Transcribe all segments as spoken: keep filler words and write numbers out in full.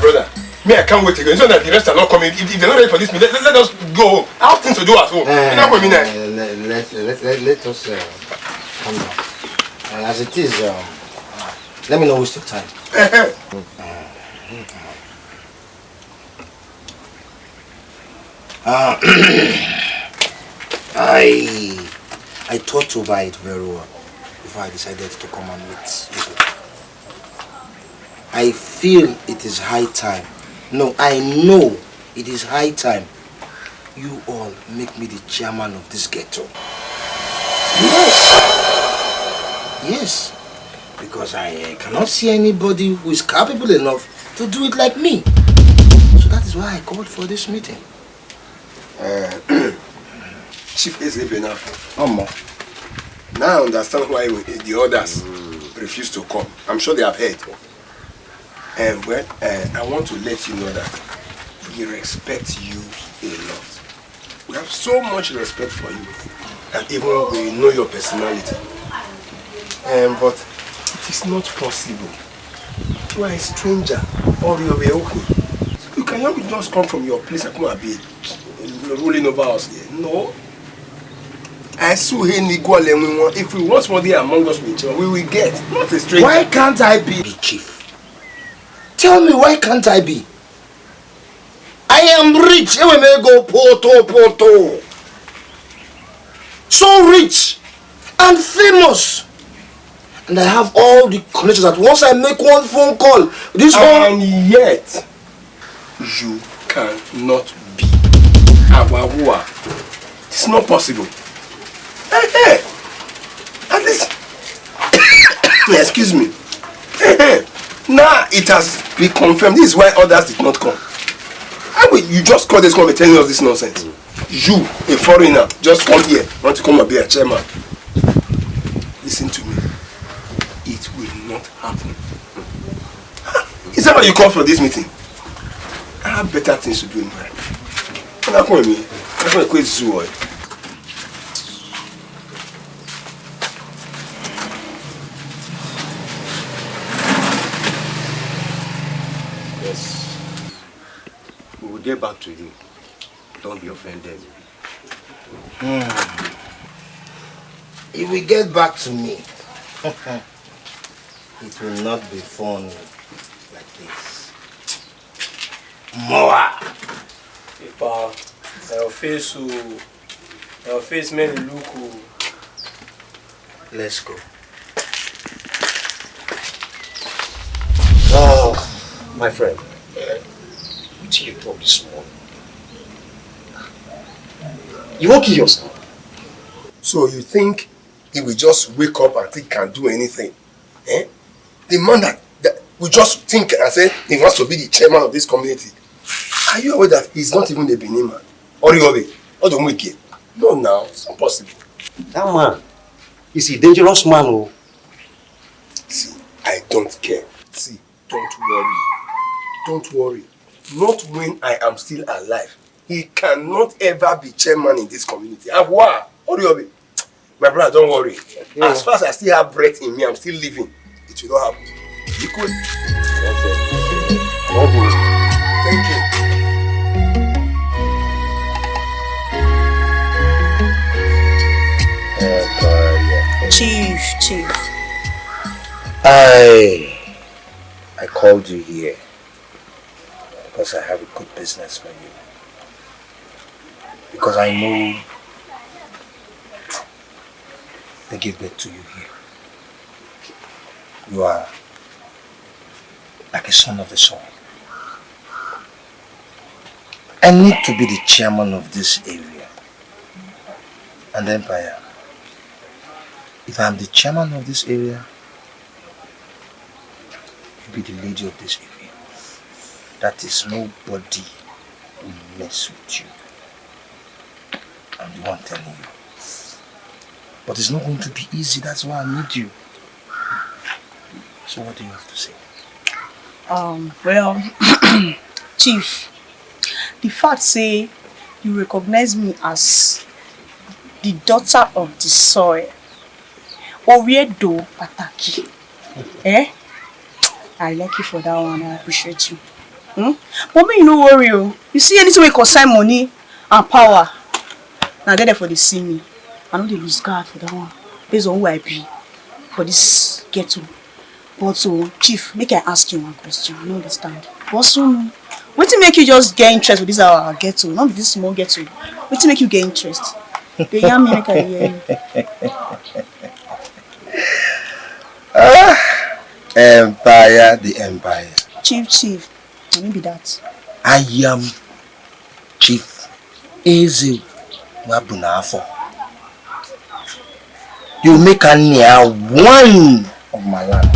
Brother, me, I can't wait again. So that the rest are not coming. If, if they're not ready for this meeting, let, let, let us go home. I have things to do at home. You know what I mean? Eh? Let, let, let, let, let us uh, calm down. Uh, as it is, um, uh, let me not waste your time. Uh, I I thought over it very well before I decided to come and meet you. I feel it is high time. No, I know it is high time you all make me the chairman of this ghetto. Yes. Yes. Because I uh, cannot see anybody who is capable enough to do it like me. So that is why I called for this meeting. Chief Ezebe now. Omo. Now I understand why we, the others refuse to come. I'm sure they have heard. Um, well, uh, I want to let you know that we respect you a lot. We have so much respect for you, and even we know your personality. Um, but it is not possible. You are a stranger, or you are okay. You cannot just come from your place and come and be rolling over us here. No. I sue him equal and we want. If we want somebody among us, we will get, not a stranger. Why can't I be the chief? Tell me, why can't I be? I am rich. Ewe me go poto poto. So rich and famous. And I have all the connections that once I make one phone call, this whole. And yet, you cannot be our Wua. It's not possible. Eh, eh. At least, excuse me. Eh, eh. Now it has been confirmed. This is why others did not come. How will you just call this come and telling us this nonsense? You, a foreigner, just come here, want to come and be a chairman. Listen to me. It will not happen. Is that why you called for this meeting? I have better things to do in my life. Come with me. I'm going to quit zoo. Yes. We will get back to you. Don't be offended. Hmm. He will get back to me. It will not be fun like this. More. Ipa, your face, oh, your face, man, look, oh. Let's go. Oh, my friend, what do you talk this morning? You won't kill yourself. So you think he will just wake up and think he can do anything? Eh? The man that, that we just think and say he wants to be the chairman of this community. Are you aware that he's not even a Benin man? Or you aware? Or the wicked? No, now it's not possible. That man is a dangerous man. Oh. See, I don't care. See, don't worry. Don't worry. Not when I am still alive. He cannot ever be chairman in this community. Awa, Oriobi. My brother, don't worry. Yeah. As far as I still have breath in me, I'm still living. It will not happen. You could. Okay. Thank you. Chief, chief. I I called you here because I have a good business for you. Because I know they give birth to you here. You are like a son of the soil. I need to be the chairman of this area. And then, Paya, if I'm the chairman of this area, you be the lady of this area. That is, nobody will mess with you. I'm the one telling you. But it's not going to be easy. That's why I need you. So what do you have to say? Um, well, Chief, the fact say you recognize me as the daughter of the soil, Oriedo Pataki, eh? I like you for that one. I appreciate you. Hmm? But me, you no worry o. You see anything wey concern money and power, na there for dey see me. I no dey lose guard for that one, based on who I be for this ghetto. But o, Chief, make I ask you one question. I no understand. But so, wetin make you just get interest with this our ghetto? Not be this small ghetto. Wetin make you get interest? Dey yarn me, make I dey hear you. Empire, the empire. Chief, Chief, na me be that. I am Chief Eze Nwabunafo. You make a near one of my land.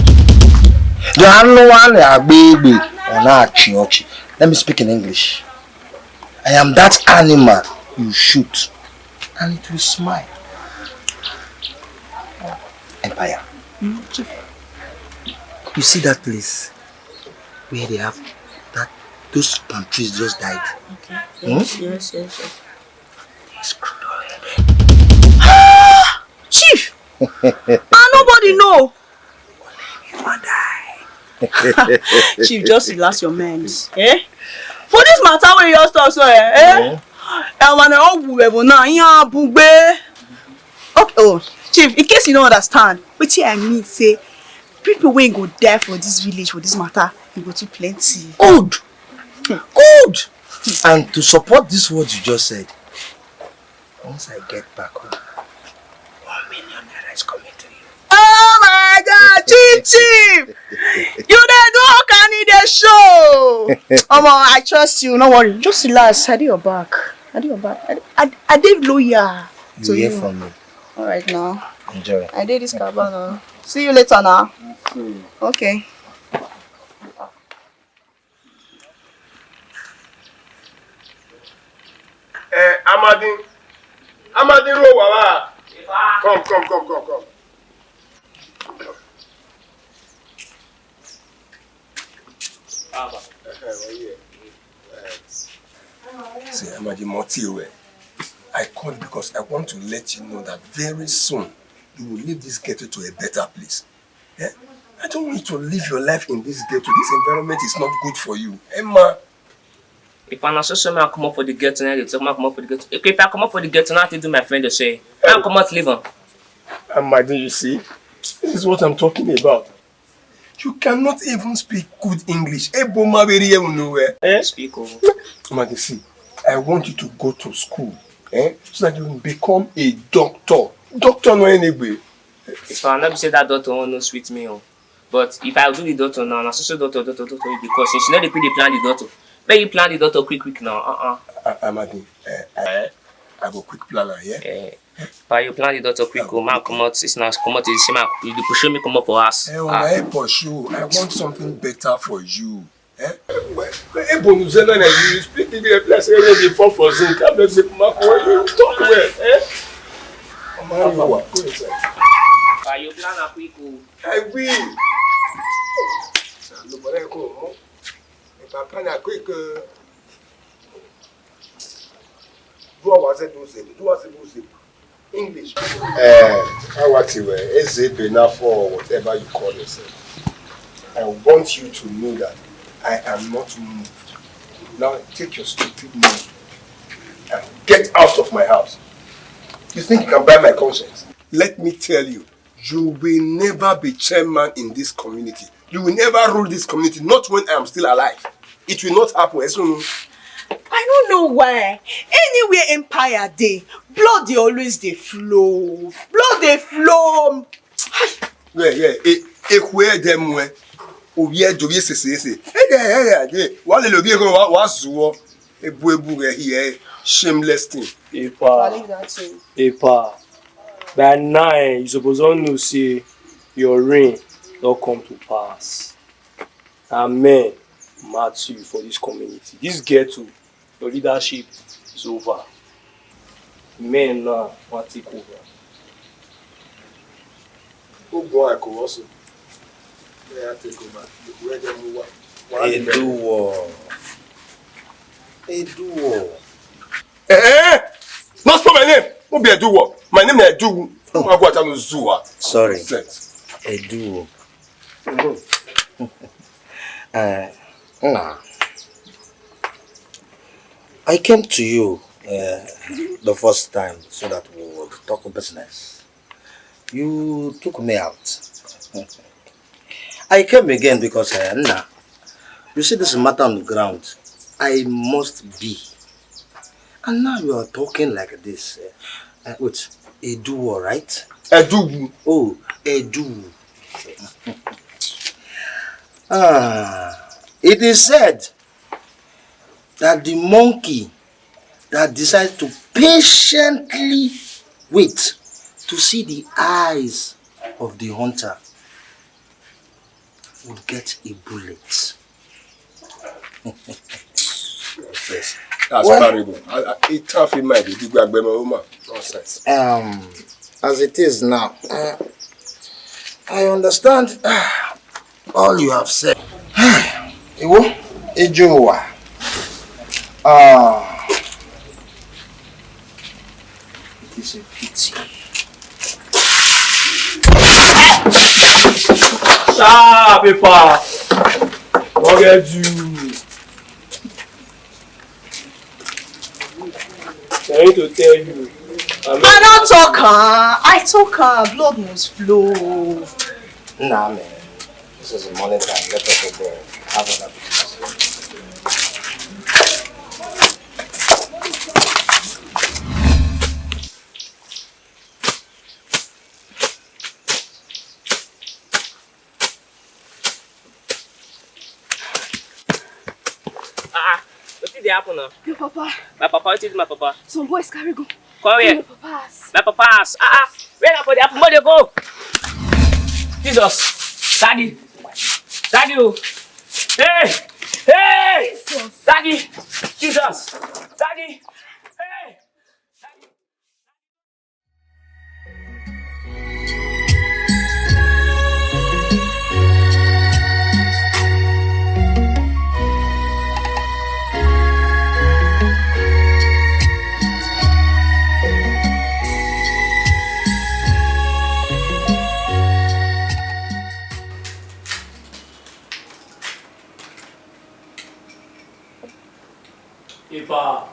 The other one, a baby, or not chiochi. Let me speak in English. I am that animal you shoot, and it will smile. Empire. You see that place where they have that those palm trees just died? Okay. Hmm? Yes, yes, yes, yes. It's crude already. Chief, and nobody know. You wan die. Chief, just relax your mind. Eh? For this matter wey you just talk so, eh? Eh? Ẹ̀wọ̀n ni wọ́n wù ẹ̀wọ̀n náà, yín á bùgbé. Okay, oh, Chief, in case you no understand, wetin I mean say, people wey go die for this village for this matter, e go too plenty. Good. Good. And to support this word you just said, once I get back home, one million naira is coming to you. Oh my God, Chief, Chief! You dey do uncanny dey show. Omo, I trust you. No worry. Just relax. I dey your back. I dey your back. I, I, I dey loyal You to hear you. From me. All right now. Enjoy. I dey this cabana. See you later now. Okay. Eh, Amadi. Amadi ro wawa. Come, come, come, come, come. Eh, eh, well, yeah. Eh. See, Amadi Motiwe, I called because I want to let you know that very soon you will leave this ghetto to a better place. Eh? I don't want you to live your life in this ghetto. This environment is not good for you. Emma. If I na so so, make I comot for the ghetto, now they talk, make I comot for the ghetto. If, if I comot for the ghetto, now they do my friend dey say, make I comot, leave am. Amadi, you see, this is what I'm talking about. You cannot even speak good English. Ebo ma very nowhere. Eh? Speak o. Amadi, see, I want you to go to school, eh? So that you will become a doctor. Doctor no anyway. If I no be say that doctor wan no sweet me o. But if I do the doctor now, na so so doctor, doctor, doctor, because since you know they put the plan the doctor. Make you plan the doctor quick, quick now. Uh-uh. Uh, Amadi, eh, I, I go quick plan am, yeah? Eh, but you plan the doctor quick, go, make I comot, it's now comot, you see, make you dey pursue me comot for house. Eh, oh, my pursue. I want something better for you. Eh? Ebo nuzena na you speak English like say you dey fall for zinc. I'm not say Marco, you talk well, eh? Amadi, go inside. But you plan am quick o. I will. Nobody come. If I plan am quick, uh, do what I do, do what I do. English. Eh, how what you were, Eze Benafo or whatever you call yourself. I want you to know that I am not moved. Now take your stupid money and get out of my house. You think you can buy my conscience? Let me tell you, you will never be chairman in this community. You will never rule this community, not when I am still alive. It will not happen. Eso no. I no know why. Anywhere Empire dey, blood dey always dey flow. Blood dey flow. Yeah, yeah. E, e kwe dem we. Obi e dobi sese sese. E de e de de. Wa le lobi ko wa wa zuwo. Ebu ebu re here. Shameless thing. I Epa, leave that thing. epa. By now, eh, you suppose don know say your reign don come to pass. Na men match you for this community. This ghetto, your leadership is over. Men now wan take over. Who go and come also? May I take over? Where dem move? Eduwo. Eduwo. Eh, eh! No spoil my name. Who be Eduwo? My name is Eduwu. Agwata no Zuwa. Sorry. Nonsense. Eduwo. Eh, nah. I came to you uh, the first time so that we would talk business. You took me out. I came again because uh, Nna, you see this matter on the ground. I must be. And now you are talking like this. Uh, uh, wait, Edu, right? Edu. Oh, Edu. Ah, it is said that the monkey that decides to patiently wait to see the eyes of the hunter would get a bullet. Yes. That's Well, terrible. I, I, it can't fit my baby. Nonsense. Um, as it is now, uh, I understand uh, all you have said. Iwo, Ejowa. Ah, it is a pity. Sharp paper. What get you? I need to tell you. I don't talk, huh? I talk, huh? Blood must flow. Nah, man. This is the morning time. Let us go there. Have another business. Ah, ah. Wetin dey happen now? Your papa. My papa, wetin do my papa? Some boys carry go. Come here. My papa house. My papa house. Ah, ah. Where na for dey happen? Make dey go. Jesus. Daddy. Daddy o. Hey. Hey. Jesus. Daddy. Jesus. Daddy. Hey. Epa,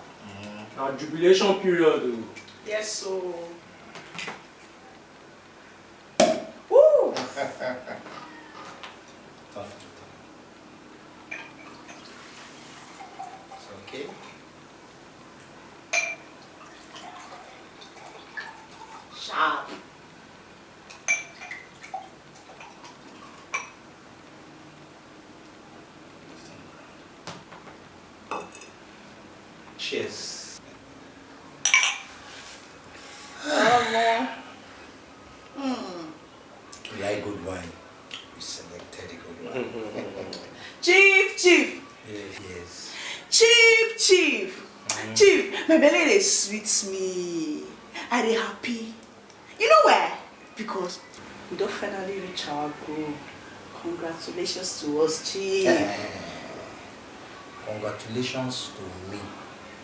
na jubilation period o. Yes o. Woo! Tough to talk. It's okay. Sharp. Cheers. Omo. Hmm. You like good wine? You selected a good wine. Chief, chief. Yes. Yes. Chief, chief. Mm. Chief, my belly dey sweet me. I dey happy. You know why? Because we don finally reach our goal. Congratulations to us, Chief. Eh, congratulations to me,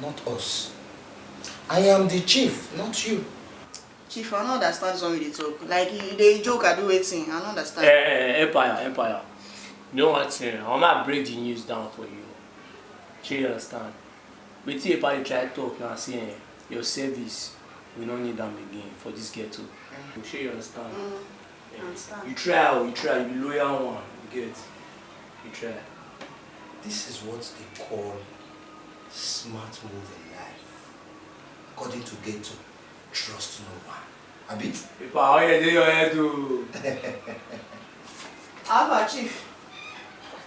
not us. I am the chief, not you. Chief, I no understand this one wey you dey talk. Like, you dey joke, I do wetin? I no understand. Eh, eh, eh, Empire, Empire. You know one thing, I wan break the news down for you. Shey you understand? Wetin Epa dey try talk na say, eh, your service, we no need am again for this ghetto. Mm. Shey you understand? Mm, Eh, I understand. You try o, you try, you be loyal one, you get. You try. This is what they call smart move in life. According to ghetto, trust no one. Abi? Epa, how you dey your head o? How about chief?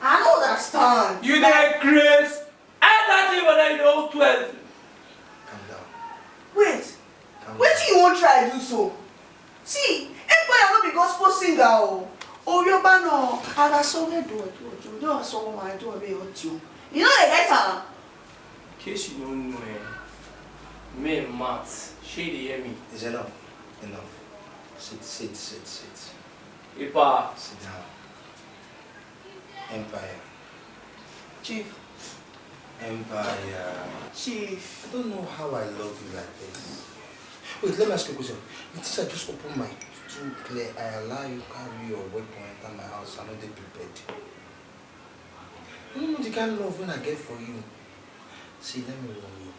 I no understand. You dey craze? Enter the water, you dey hold twelve. Calm down. Wait. Calm down. Wetin you wan try do so? See, Empire no be gospel singer o. Oyoba no, ara so we do do do do so ma do be o. You know dey get am. In case you no know, eh, me Matt, shey you dey hear me? It's enough. Enough. Sit, sit, sit, sit. Epa. Sit down. Empire. Chief. Empire. Chief. I don't know how I love you like this. Wait, let me ask you a question. You think I just open my two clear eye, allow you carry your weapon enter my house? I no dey prepared. You don't know the kind of love wey I get for you. See, let me warn you.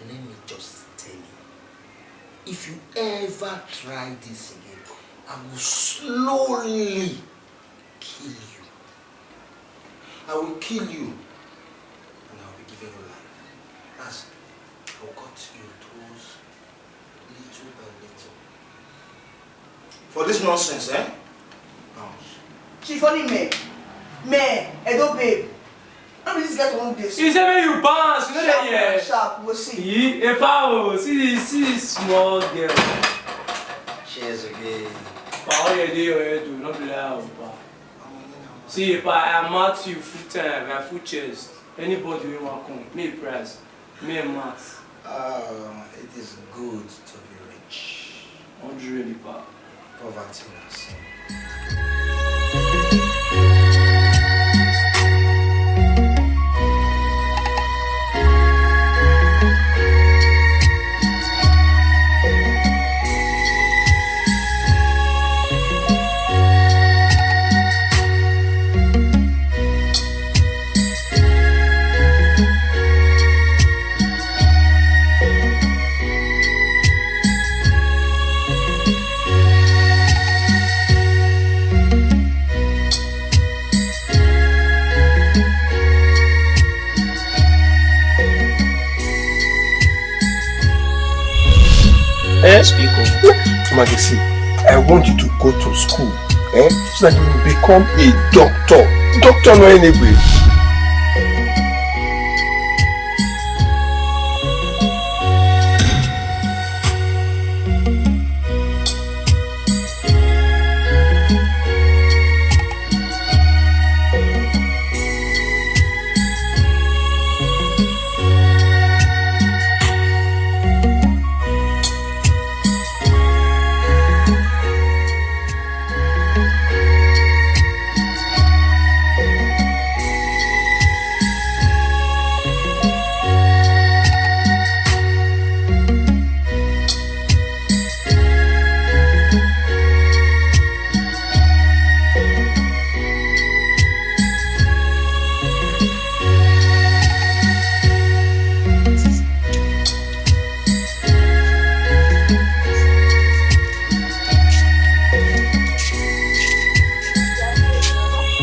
Let me just tell you. If you ever try this again, I will slowly kill you. I will kill you and I will be giving you life. As I will cut your toes little by little. For this nonsense, eh? Bounce. Chief, only me. Me, Edo babe. No be this get one day. He say make you bounce, you know that, yeah. Sharp, we'll see. He, if I will see, see this small girl. Cheers again. Pa, all you do, you do, not be like, pa. See, if I am at you full time, I full chest. Anybody wey wan come, me price, me mat. Ah, it is good to be rich. Hundred riba. Poverty na sin. Eh? Speak o. Magisi, I want you to go to school, eh? So that you will become a doctor. Doctor no anyway.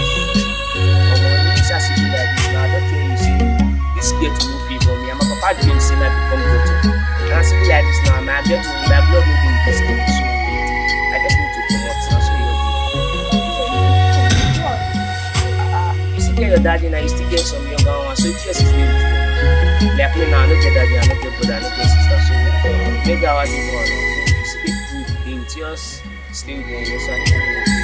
Omo, you see as e be like this now, I don tell you say this girl to no favour me, and my papa dream say na become doctor. And as e be like this now, my girl to my blood no dey with this girl, so I just need to comot. Na so e be. Ah, ah, you still get your daddy now, you still get some younger ones, so if yours is late, like me now, I no get daddy, I no get brother, I no get sister, so make that one dey go on. So if you still dey prove dey with yours, stay with me, yes, I need to go with you.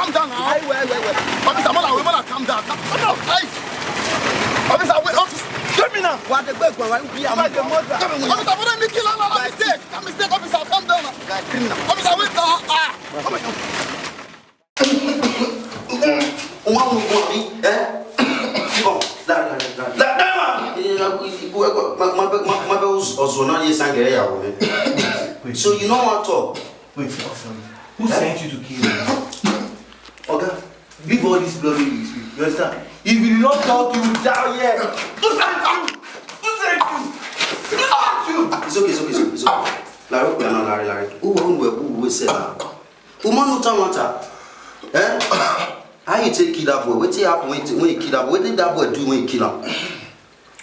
calm down now. Ayi, wait, wait, wait. Officer, mother, wait, mother, calm down. Calm, calm down. Ayi. Officer, wait, officer. Give me now. Wa de gbe gbon wa bi a. Officer, mother, mi kill am na mistake. Na mistake, officer, calm down now. You are criminal. Officer, wait, ah, ah. Come on. O ma mu gun abi, eh? Come, la, la, la, la, la, ma. Eh, ibu eko, ma, ma, ma, ma be us, us na ye sangere ya wo me. Wait. So you know what talk? Wait, officer. Who sent you to kill me? Oga, leave all this bloody with me. You understand? If you don't talk, you will die here. Who sent you? Who sent you? Who sent you? It's okay, it's okay, it's okay, it's okay. Larry, no, Larry, Larry. Who, who, who, who, who said that? Woman no turn matter. Eh? How you take kill that boy? Wetin happen when you, when you kill that boy? Wetin that boy do when you kill am?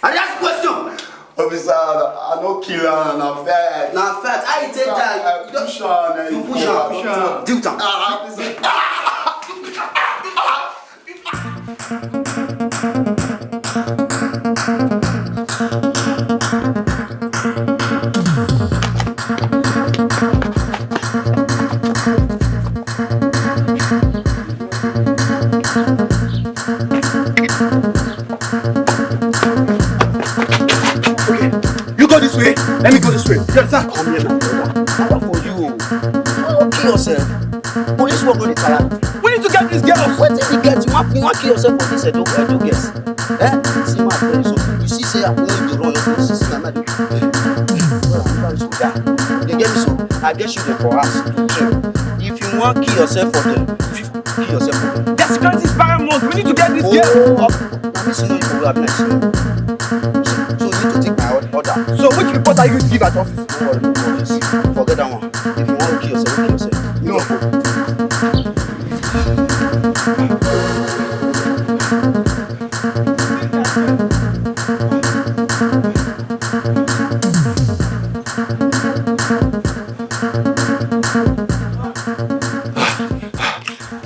I dey ask question. Officer, I no kill am, na fight. Na fight. How you take die? I push am, you push am. Push am. Duke am. Ah, officer. Okay, you go this way, let me go this way. Yes, sir. Come here, my brother. I work for you. You wan kill yourself? Police work no dey tire. We need to get these girls. Wetin we get? You wan, you wan kill yourself for this Edo, Edo girls? Eh? See, my friend, so you see say I no dey run, you see, see, na my, well, I never reach to that. You get me? So I get children for house. If you wan kill yourself for them, if you Kill yourself. The security is paramount. We need to get this girl. Oh, na me senior you go have nice. So you need to take my order. So which report are you going to give at office? No worry, no worry. Forget that one. If you want to kill yourself, kill yourself. No.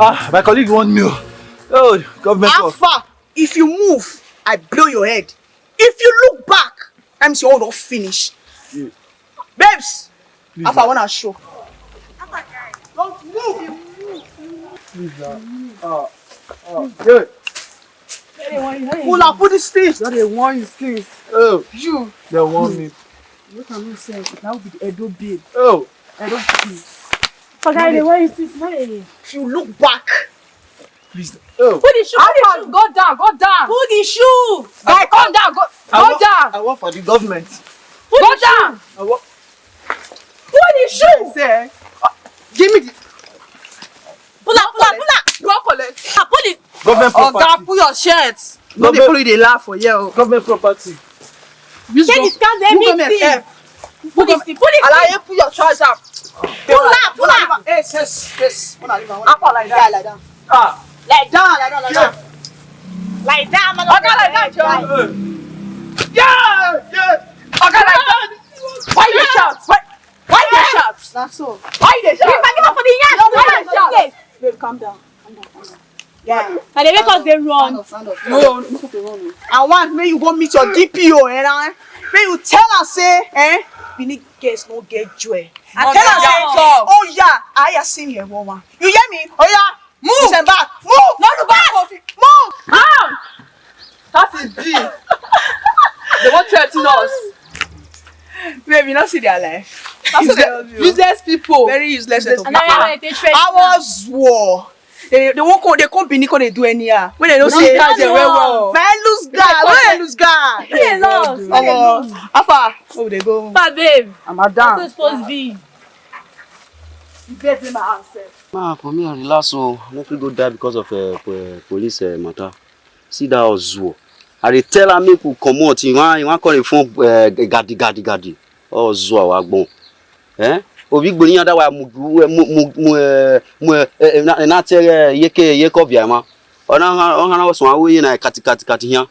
Ah, my colleague warned me. Oh, government. How far? If you move, I blow your head. If you look back, I'm sure don't finish. Babes, please, how far I wanna show? Don't move, you move. Please, uh, uh, uh, yeah. Pull up, put this thing. That they want you, please. Oh, you. They want me. What am I saying? Now be the Edo babe. Oh. Edo babe. Forget the way you see, smile. If you look back, please. Oh. Put the shoe, put the shoe. Go down, go down. Put the shoe. Guy, come down, go, go down. I work for the government. Go down. I work. Put the shoe. Say, uh, give me the. Pull up, pull up, pull up. Go collect. Ah, pull it. Government property. Oga, pull your shirt. No dey pull it, dey laugh for here o. Government property. Take the scarf, everything. Put this thing, put it. Alaye, put your trouser. Pull up, pull up. Yes, yes, yes. Una leave am, una leave am. Up like that. Yeah, like that. Ah. Like down, like down, like that. Like that, man. Oga, like that, John. Yeah, yeah. Oga, like that. Why you dey shout? Why, why you dey shout? Na so. Why you dey shout? Give am for the yam. Why you dey shout? Babe, calm down. Calm down, calm down. Yeah. Na dey make us dey run. Stand up, stand up, stand up. No, no, no, no. I want make you go meet your D P O, eh, now, eh? Make you tell her say, eh, Benin girls no get joy. I tell her say, oh yeah, I see you, woman. You hear me? Oh yeah, move. Stand back. Move. No, no, back. Move. Mom. That is big. They wan threaten us. Babe, you no see their life. That's what they love you. Useless people. Very useless people. And now they threaten us. I was war. They, they won't come, they come Benin, come dey do anyhow. When they don't see how they wear well. Man, lose guard. When they lose guard. They lost. Omo, how far? Oh, they go. Far, babe. I'm a down. That's supposed to be. You get in my house, sir. Ma, for me, I relax, so I no fit go die because of, uh, po-, police, uh, matter. See that Ozuo. I dey tell am make we comot. He wan, he wan call him phone, uh, gadi, gadi, gadi. Ozuo, our gbon. Eh? Obi gboni yada wa mu, mu, mu, mu, eh, mu, eh, eh, na, na te, eh, yeke, yeke obia ma. Ona, ona, ona, wasu awo ye na kati, kati, kati hian.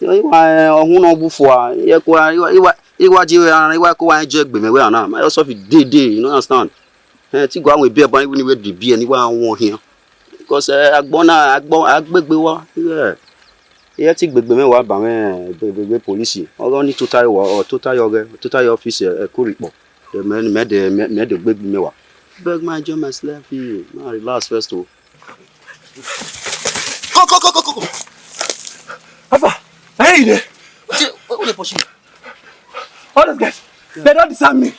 Iwa, eh, ohun na bu fo a. Ye ko a, iwa, iwa, iwa ji we a, iwa ko wa je gbe me we a na. Ma yourself dey dey, you no understand. Eh, ti go awon ebi e ba, even we dey bi e ni wa won hian. Because, eh, agbon na, agbon, agbegbe wa. Yeah. Iye ti gbegbe me wa ba me, gbegbe police. Ogo ni total wa, o total yo ge, total office, eh, Kuripo. Eh, me, me de, me, me de gbegbe me wa. Beg my join my slave fee. Ma relax first o. Go, go, go, go, go, go. How far? Hey, there. What you, what, what you pursue? All those guys, they don't disarm me.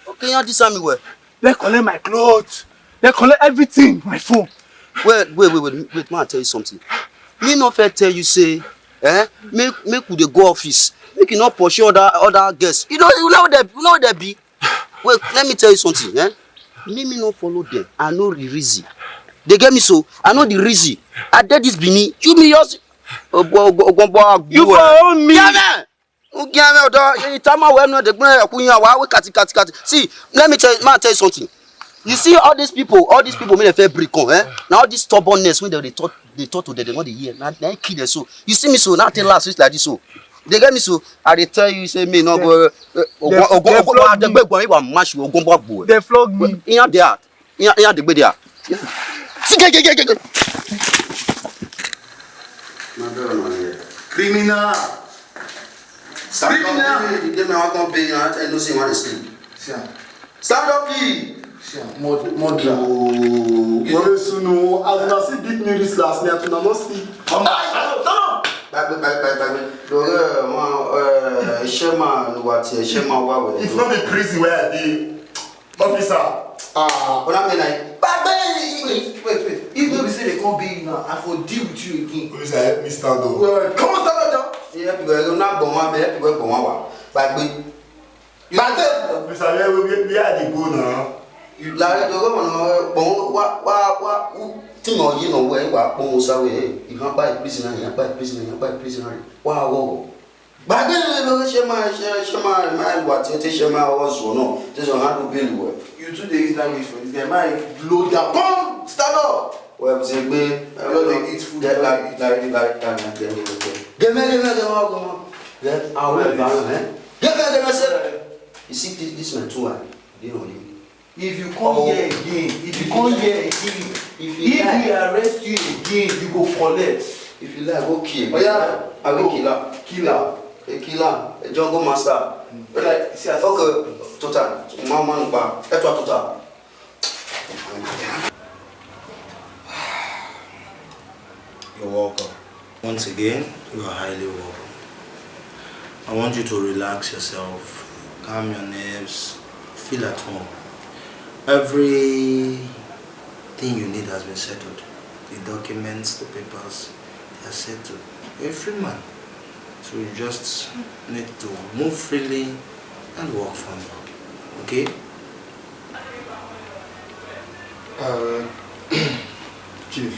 Okay, you disarm me well. They collect my clothes. They collect everything, my phone. Wait, wait, wait, wait, wait, ma tell you something. Me no fit tell you say, eh, make, make we dey go office. Make you no pursue other, other guests. You know, you know they, you know they be. Wait, let me tell you something, eh? Me, me no follow them. I know the reason. They get me so. I know the reason. I did this Benin. You me yours. Ogo, ogo, ogo, ogo, you for own me. Yeah, man. Ugiame odo, itama we no dey gbon ya kunya wa we kati, kati, kati. See, let me tell, ma tell you something. You see all these people, all these people make dem fair break come, eh? Now all this stubbornness when they, they talk, they talk to them, they no dey hear. Now they kill them so. You see me so, now tell us like this so. They get me so. I dey tell you say me no go, eh, ogo, ogo, ogo, wa dey gbegbo, wa mash you, ogo, gbogbo. They flog me. Iyan dey out. Iyan, iyan dey gbe there. See, get, get, get, get, get. My brother, my, yeah. Criminal. Stand up, criminal. You give me one come pay you, I tell you, no say you want to sleep. Stand up, please. Mod, mod. Oh. Very soon, oh, as una see beat me this last night, una no sleep. Come on, come on. Back, back, back, back, back. Don't, uh, man, uh, share man, what, uh, share man, what, what. If not be prison where I dey, Officer. Ah, but I mean, like, but, but, wait, wait, wait. If no be say they come bail you now, I for deal with you again. Officer, help me stand up. Well, come on, stand up, John. Yeah, help you, well, not go one, help you, well, go one, one. But we, you But, uh, Officer, where, where, where, where I dey go now? Like the governor, but what, what, what, who thing or you know where, what, Sawe, you can't buy prisoner, you can't buy prisoner, you can't buy prisoner. Wow, wow. Gbàgbé rẹ̀ lórí ṣe máa, ṣe, ṣe máa, máa wà tí ó ti ṣe máa wọ́ zùn náà, tí ó sọ hàn ló bẹ́ẹ̀lì wẹ̀. You too dey use language for this guy. My blow down. Come, stand up. Wẹ̀ ṣe gbé. Just dey eat food. Gẹ́gẹ́, gẹ́gẹ́, gẹ́gẹ́, gẹ́gẹ́. Gẹ́gẹ́, gẹ́gẹ́, gẹ́gẹ́, gẹ́gẹ́. Gẹ́gẹ́, gẹ́gẹ́, gẹ́gẹ́. You see this, this my two eye. Dey on you. If you come here again, if you come here again, if we arrest you again, you go collect. If you like, go kill. Oh yeah, I will kill her. Kill her. A killer, a jungle master. Like, see, okay, total. Mama, mama, eto total. You're welcome. Once again, you are highly welcome. I want you to relax yourself, calm your nerves, feel at home. Everything you need has been settled. The documents, the papers, they are settled. You're a free man. So you just need to move freely and work for me. Okay? Uh, Chief,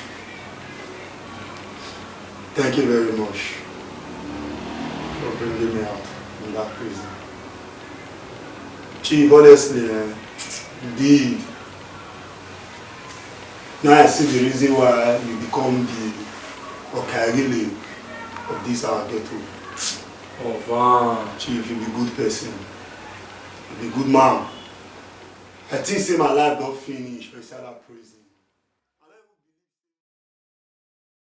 thank you very much for bringing me out from that prison. Chief, honestly, eh, indeed, now I see the reason why you become the Okarile of this our ghetto. Ovan. Chief, you be good person. You be good man. I think say my life don finish for inside that prison.